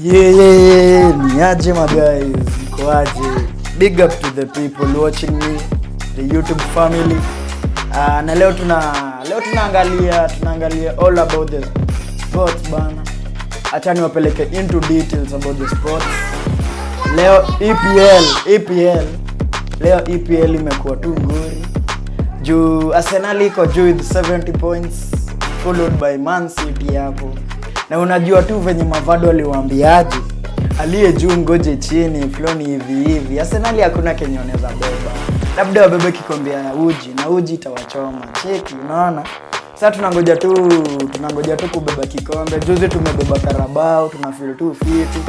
Yeah, niaje my guys, mkoaje? Big up to the people watching me, the YouTube family. Na leo tunaangalia all about the sports, bana. Acha niwapeleke into details about the sports. Leo EPL, EPL. Leo EPL imekuwa tu ngori. Juu Arsenal iko juu with 70 points, followed by Man City hapo. Na unajua tu venye Mavado aliwaambiaje, aliye juu ngoje chini, flow ni hivi hivi. Arsenal hakuna kenye wanaweza beba, labda wabebe kikombe ya uji na uji itawachoma. Cheki, unaona? Sasa tunangoja tu kubeba kikombe. Juzi tumebeba Carabao, tuna feel tu fiti.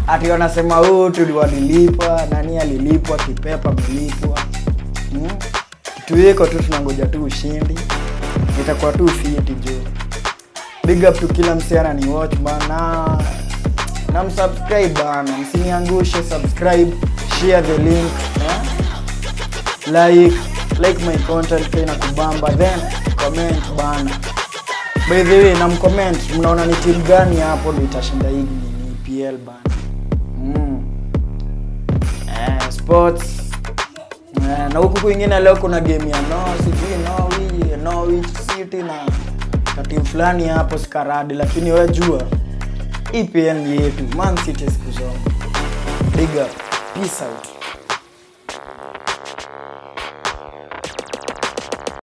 Ati wanasema huu tuliwalilipa, nani alilipwa, Kipepa amelipwa. Kitu iko tu, tunangoja tu ushindi, itakuwa tu fiti juu. Big up to kila msee anani watch, bana, na msubscribe, bana, msiniangushe. Subscribe, share the link, eh? Like my content pia inakubamba, then comment, bana. By the way, na mcomment mnaona ni timu gani hapo ndio itashinda hii nini, EPL, bana. Sports. Na huku kwingine leo kuna game ya no sijui Norwich City na timu fulani hapo Skaradi, lakini we jua EPL ni yetu, Man City siku zote. Big up, peace out.